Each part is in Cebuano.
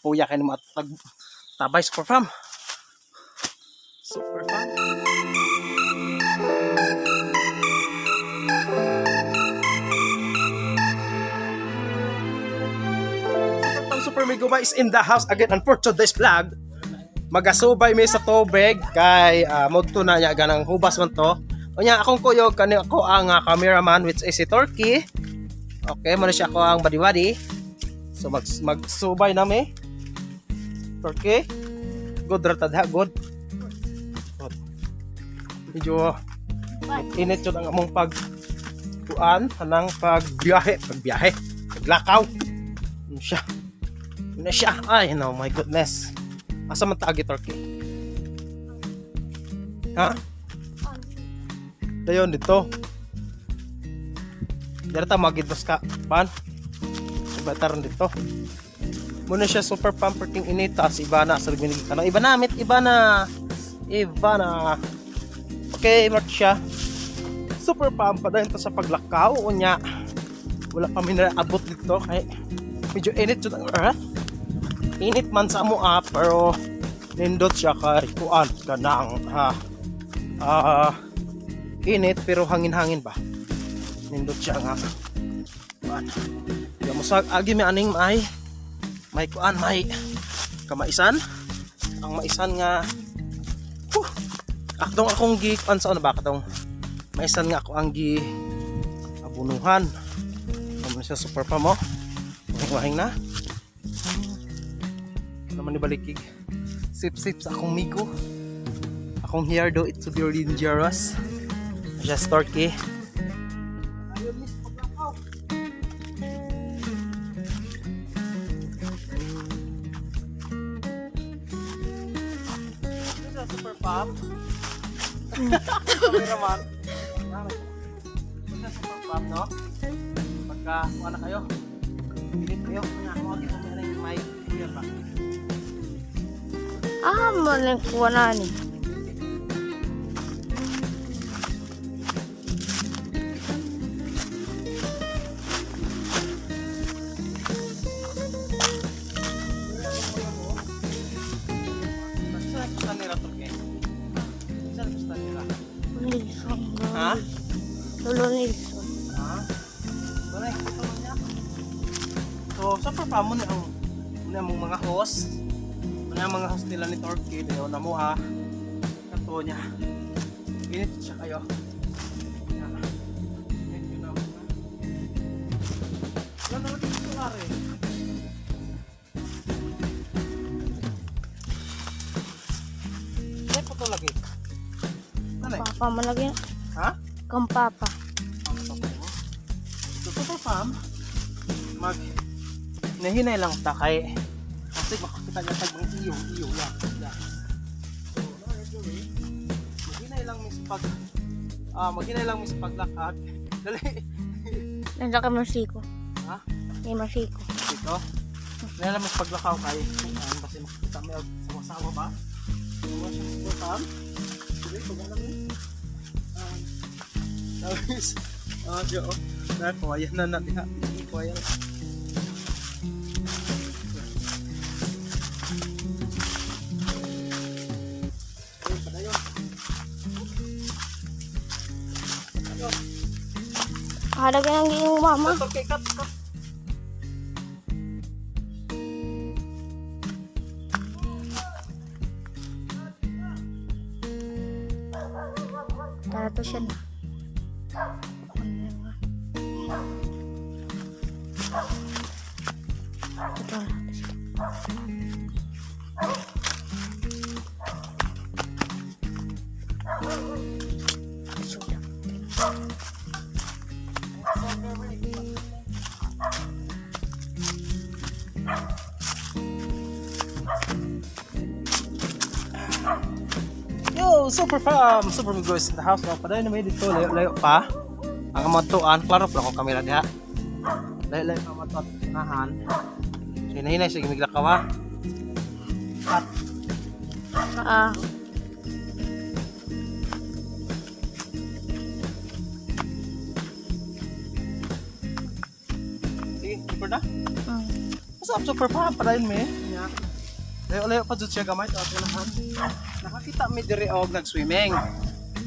Kapuya kay mo at pag tabay, super fam. Super fam. Super fam, super Miguba is in the house again, and for today's vlog, magasubay mi sa tubig kay modto na niya ganang hubas man to. Unya akong kuyog kani ako ang cameraman, which is si Turkey. Okay, mo na siya ako ang badi-badi. So magsubay nami. Turkey. Good ra tadha, good. Good. Medyo init yun ang among pag kuan anang pagbiyahe, pagbiyahe, paglakaw. Ano siya? Ano siya? Ay, no, my goodness. Asa man taagi, Turkey? Ha? Dayon dito. Dara ta magidlos ka pan. Iba taron dito. Muna siya, super pamper ting inita si Ivana sa lagminig kanang iba na mit iba na. Iba na. Okay, mark siya. Super pamper dahil to sa paglakaw unya. Wala pa mi naabot dito kay medyo init jud ang earth. Init man sa amo ah, pero nindot siya kay kuan kanang init pero hangin-hangin ba. Nindot siya nga kuan. Ya musag agi mi aning may may kuan, may kamaisan. Ang maisan nga huh, akdong akong gi kuan sa ano ba katong maisan nga ako ang gi abunuhan. Amo na siya, super pa mo. Wahing na. Ano naman ni balikig. Sip-sip sa akong migo. Akong hair do, it's very dangerous. Just Turkey. Ayun, miss, paglakaw. Ito sa super pop. Cameraman. Ito sa super pop, no? Pagka, kuha na kayo. Pilit kayo. Kaya ako, agi mo may may clear ba? Ah, maling kuha na ni. Saan gusto nila, Turkey? Saan gusto nila? Nilsson. Ha? Lolo Nilsson. Ha? Wala, ito lang niya. So, super pa mo na ang muna mong mga host. Muna ang mga host nila ni Turkey. Dayo na mo ah. Kato niya. Init siya kayo. Niya. Init yun na mo. Wala naman dito are. Ay, puto lagi. Ano eh? Papa man lagi. Ha? Kang papa. So, super fam, mag nahinay lang ta kay kasi makakita niya tag mga iyo, iyo, ya, ya. So, maghinay lang mis pag maghinay lang mis paglakad. Dali. Nandiyan ka masiko. Ha? May masiko. Dito. Hinay lang mis paglakaw kay ano kasi makakita may sawa-sawa ba? So, siya super fam. Sige, pag alam mo. Tapos, siya, oh. Na, kawayan na natin ha. Kawayan. Ayun, padayon. Padayon. Halaga ng iyong mama. Okay, cut, cut. Tara to siya na. Ito na. Sudah. Yo, super fam! Super Migos in the house. No, padayon na may dito. Layo-layo pa. Ang amatuan. Klaro pa akong kamera diha. Layo-layo pa amatuan. Unahan. So, hinahinay. Sige, miglakaw ha. Cut. Ah, Sige, record na. mm. What's up, super fam? Padayon mi. Nya. Layo-layo pa jud siya gamay to ato nahan. Nakakita mi diri og nag-swimming.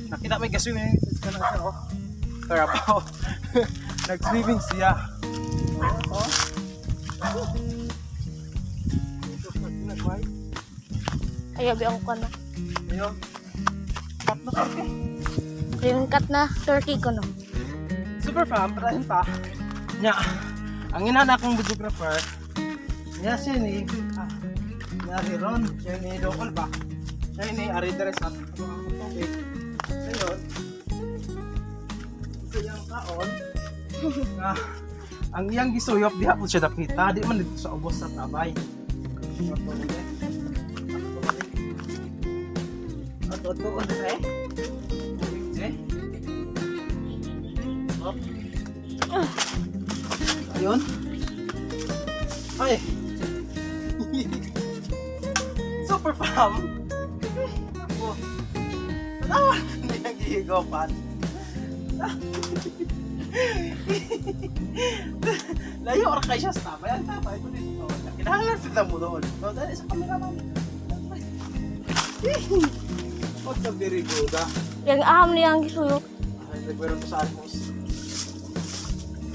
Nakita mi ga-swimming kana siya oh. Karabaw. Nag-swimming siya. Oh. Oh. Ayaw, ako ka na. Ayo. Tatlo turkey. Yung cut na, turkey ko no. Super fam, padayon pa. Nya. Ang ina na akong videographer. Nya siya ni nya si Ron, siya ni Dokol ba? Siya ni ari dere sa atong ang tubig. Ngayon, sa iyang kaon, nga ang iyang gisuyop diha po siya dakita, di man dito sa ubos sa tabay. Ato ato ato eh. Hop. Ayun. Ay. Super fam. Ako. Tanawa na niyang gihigopan. Layo or kay siya sa tabay. Ang tabay ko dito. Kinahanglan sila mo doon. So, dali sa cameraman. What the very good ah. Yang aham niya ang gisuyok. Ay, nagmeron to sa almos.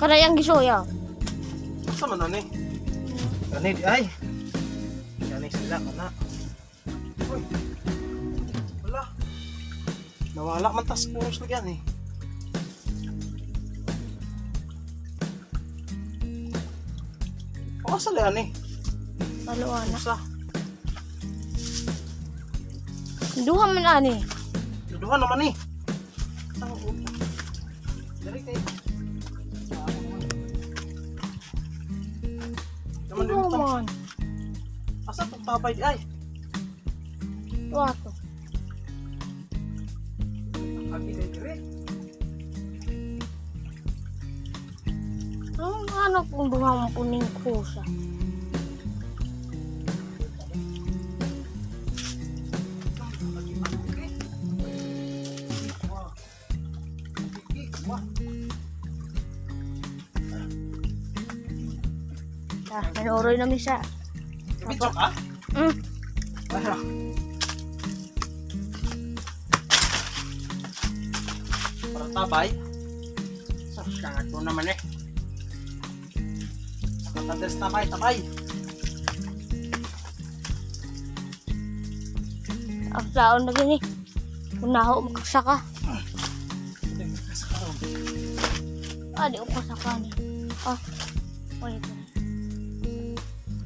Kada yang gisuyok. Asa man ani? Kani di ay. Kani sila kana. Uy. Wala. Nawala man tas kuros lagi ani. O asa le ani? Taluan na. Usa. Duha man ani. Duha naman ni. Sa ko. Dali kay. Naman Duha dito. man. Asa tong tabay di ay? Duha to. Agi dai dire. Ang ano kung duha man puning kusa. Ah, nanoroy na misa. Video ka? Mm. Ay. Para tabay. Sa ko naman eh. Matanders tabay, tabay. Ang taon na gini. Unaho makasaka. Ah, di ko kasaka ni. Ah. Wait.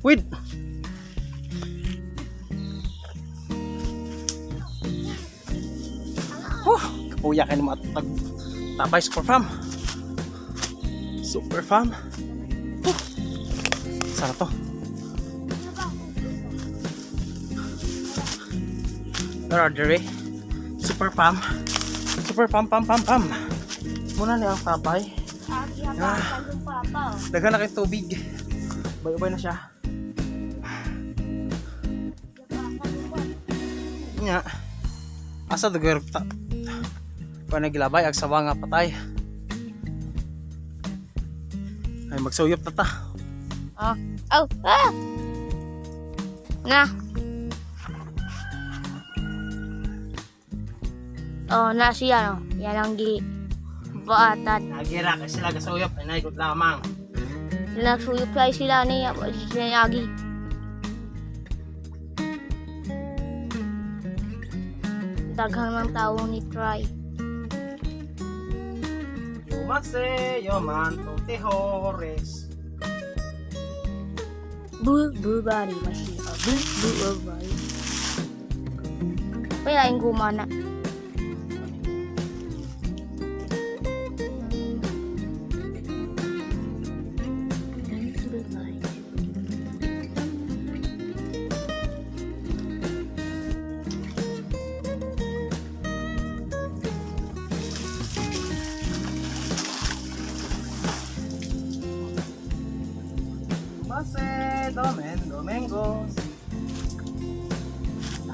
Wait. Huh, kapuya kayo ng mga tag tabay super fam. Super fam. Huh. Sana to. Tara, dire. Super fam. Super pam pam pam pam. Muna niya ang tabay. Ah, Ah. yung papa. Daghan na kayong tubig. Ubay-ubay na siya. Nya. Asa dugar ta. Panagilabay ag sawa nga patay. Ay magsuyop ta ta. Ah. Oh, ah. Na. Oh, na siya no. Yan ang gi baatan. Nagira kay sila gasuyop ay naikot lamang. Nagsuyop ay sila ni sila ni Agi. Daghang ng tao ni Try. Yumase yoman totehores. Bu bu bari masi. Bu bu bu bari. Kaya ang gumana. Yumase domen domengos.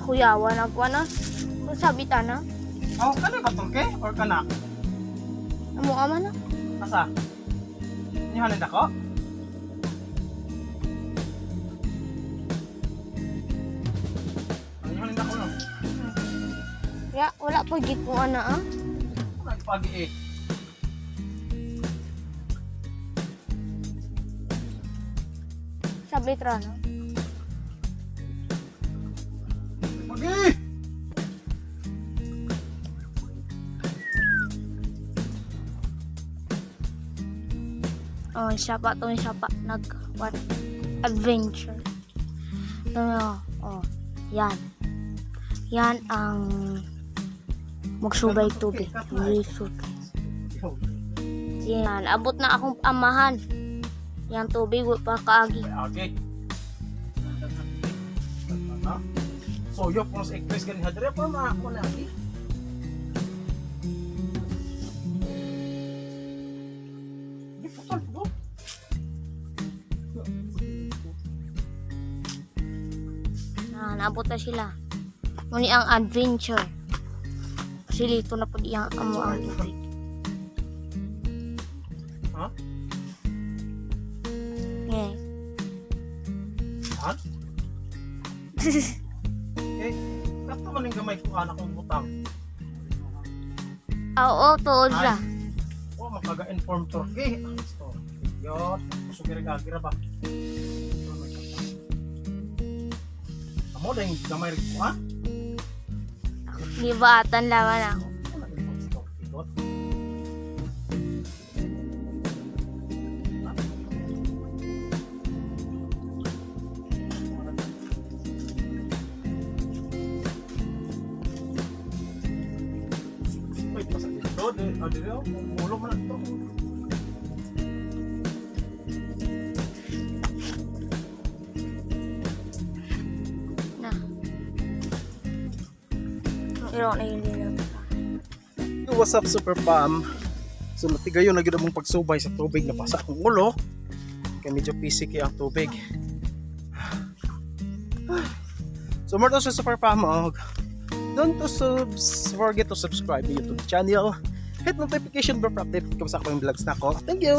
Kuyawa na ko na. Kung sabi ta na. Oh, kana ba tungke or kana? Amo ama na. Asa? Inyo hanin ako? Wala, wala pa gid ko ana ah. Nagpagi eh. Sablit ra no. Pagi! Oh, siya pa to, siya pa nag what adventure. Ito na, oh, yan. Yan ang magsubay tubig. Lisod. Yan, abot na akong amahan. Yan tubig, wa pa kaagi. Okay. So, yo, kung sa ikris ganin hadre, pa maako na agi. Di putol po. Na, naabot na sila. Muni ang adventure. Kasi lito na po iyang amo ang tubig. Ha? Yeah. Ha? Okay. Kato man yung gamay ko anak kong butang. Oo, tuod ra. Oh, makaga-inform Turkey. Ang story. Yo, sugir agira ba? Amo dahil gamay rin ko, ha? Di ba atan laman ako? Ano inform sa Turkey, dot? Wait, masa dito? Di, ah, di, oh, ulo mo na dito. Na. Iro na yung lilo. Yo, what's up, Super Pam? So natigayon na gyud among pagsubay sa tubig, nabasa akong ulo. Kay medyo pisik kay ang tubig. So more to sa Super Pam og don't to forget to subscribe to YouTube channel. Hit notification bell para update ko sa akong vlogs nako. Thank you.